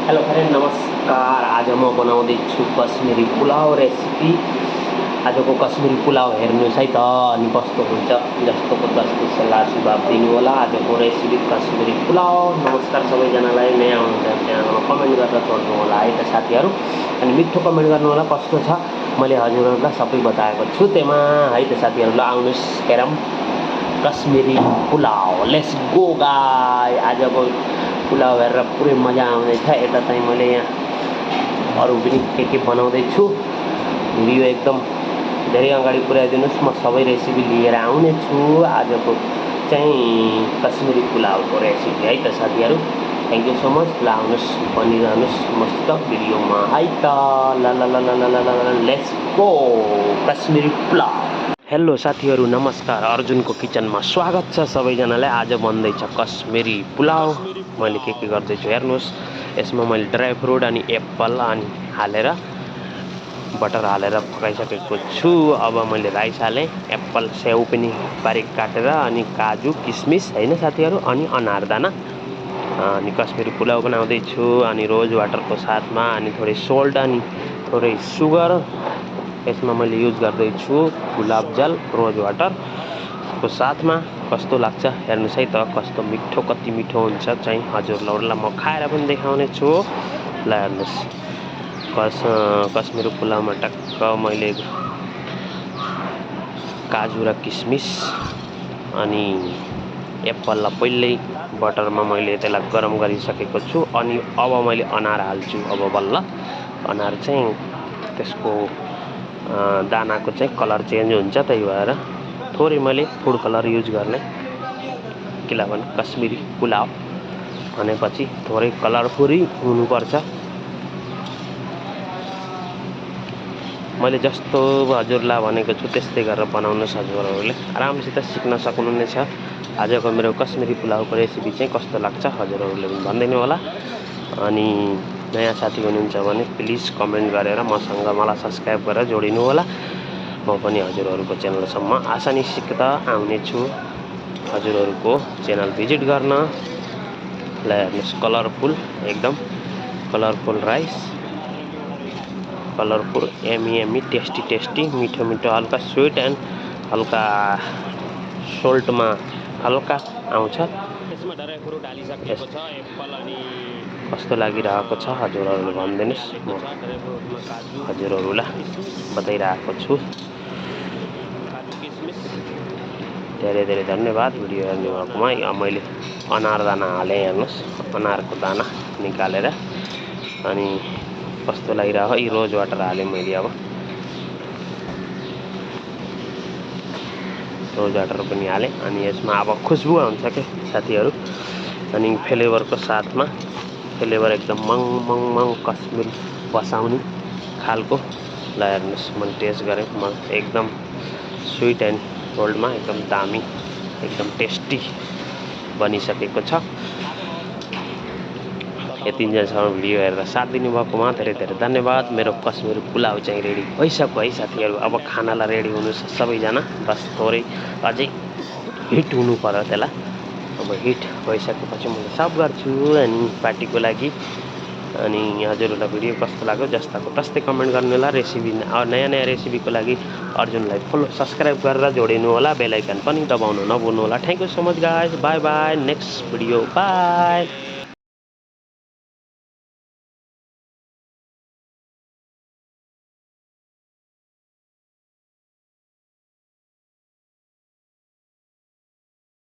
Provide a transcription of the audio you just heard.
Hello friend, नमस्कार। आज म बनाउँदैछु कश्मीरी पुलाव रेसिपी। आजको कश्मीरी पुलाव हेर्नुहोस् है त, अनि कस्तो हुन्छ जस्तोको तस्तो सल्लाह सुझाव दिनु होला। आजको रेसिपी कश्मीरी पुलाव। नमस्कार सबैजनालाई, नयाँ हुनुहुन्छ च्यानलमा कमेन्ट गरेर छोड्नु होला है त साथीहरू। अनि मिठो कमेन्ट गर्नु होला कस्तो छ, मैले हजुरहरूलाई सबै बताएको छु त्यहाँ है त साथीहरू। ल आउनुहोस् हेरौँ Kashmiri pulao. Let's go guys. आजको पुलाव हेरेर पुरै मजा आउँदैछ। यता चाहिँ मैले यहाँ अरू पनि के बनाउँदैछु। भिडियो एकदम धेरै अगाडि पुर्याइदिनुहोस्, म सबै रेसिपी लिएर आउने छु। आजको चाहिँ कश्मीरी पुलावको रेसिपी है त साथीहरू। Thank you so much. ल आउनुहोस्, बनिरहनुहोस् मस्त भिडियोमा है त। ल ल ल ल ल ल let's go Kashmiri pulao. Hello साथीहरू, नमस्कार। अर्जुनको किचनमा स्वागत छ सबैजनालाई। आज बन्दैछ कश्मीरी पुलाव। मैले के गर्दैछु हेर्नुहोस्। यसमा मैले ड्राई फ्रुट अनि एप्पल अनि हालेर बटर हालेर पकाइसकेको छु। अब मैले राइस हालेँ, एप्पल स्याउ पनि बारीक काटेर, अनि काजु किसमिस होइन साथीहरू, अनि अनारदाना। अनि कश्मीरी पुलाव बनाउँदैछु, अनि रोज वाटरको साथमा, अनि थोरै सोल्ट अनि थोरै सुगर। यसमा मैले युज गर्दैछु गुलाब जल रोज वाटरको साथमा। कस्तो लाग्छ हेर्नुहोस् है त, कस्तो मिठो, कति मिठो हुन्छ चाहिँ हजुरहरूलाई म खाएर पनि देखाउने छु। ल हेर्नुहोस्, कश्मीरी पुलावमा टक्क मैले काजु र किसमिस अनि एप्पललाई पहिल्यै बटरमा मैले त्यसलाई गरम गरिसकेको छु। अनि अब मैले अनार हाल्छु। अब बल्ल अनार चाहिँ त्यसको दानाको चाहिँ कलर चेन्ज हुन्छ, त्यही भएर थोरै मैले फुड कलर युज गर्ने, किनभने कश्मीरी पुलाव भनेपछि थोरै कलरफुलै हुनुपर्छ। मैले जस्तो हजुरलाई भनेको छु त्यस्तै गरेर बनाउनुहोस्। हजुरहरूले आरामसित सिक्न सक्नुहुनेछ। आजको मेरो कश्मीरी पुलावको रेसिपी चाहिँ कस्तो लाग्छ हजुरहरूले पनि भनिदिनु होला। अनि नयाँ साथी हुनुहुन्छ भने प्लिज कमेन्ट गरेर मलाई सब्सक्राइब गरेर जोडिनु होला। म पनि हजुरहरूको च्यानलसम्म आसानीसित आउने छु हजुरहरूको च्यानल भिजिट गर्न। ल हेर्नुहोस्, कलरफुल, एकदम colourful rice, colourful, yummy tasty, मिठो मिठो, हल्का स्विट एन्ड हल्का सोल्टमा हल्का आउँछ। यसमा ड्राई फ्रुट हालिसकेको छ, एप्पल अनि कस्तो लागिरहेको छ हजुरहरूले भनिदिनुहोस्। म हजुरहरूलाई बताइरहेको छु। काजु किसमिस। धेरै धेरै धन्यवाद भिडियो हेर्नु भएकोमा। मैले अनार दाना हालेँ, हेर्नुहोस् अनारको दाना निकालेर। अनि कस्तो लागिरहेको, यी रोज वाटर हालेँ मैले। अब रोज वाटर पनि हालेँ। अनि यसमा अब खुसबु आउँछ के साथीहरू, अनि फ्लेभरको साथमा, फ्लेभर एकदम मङ कश्मीर बसाउने खालको। ल हेर्नुहोस्, मैले टेस्ट गरेँ, म एकदम स्विट एन्ड सोल्टमा एकदम दामी, एकदम टेस्टी बनिसकेको छ। यतिन्जेलसम्म भिडियो हेरेर साथ दिनुभएकोमा धेरै धेरै धन्यवाद। मेरो कश्मीरी पुलाव चाहिँ रेडी भइसक्यो है साथीहरू। अब खानालाई रेडी हुनु छ सबैजना, बस थोरै अझै हिट हुनु पर्यो त्यसलाई। अब हिट भइसकेपछि मैले सर्भ गर्छु अनि पार्टीको लागि। अनि हजुरहरूलाई भिडियो कस्तो लाग्यो जस्ताको तस्तै कमेन्ट गर्नु होला। रेसिपी नयाँ रेसिपीको लागि अर्जुनलाई फलो सब्सक्राइब गरेर जोडिनु होला। बेल आइकन पनि दबाउन नभुल्नु होला। Thank you so much guys, by by, next video, by.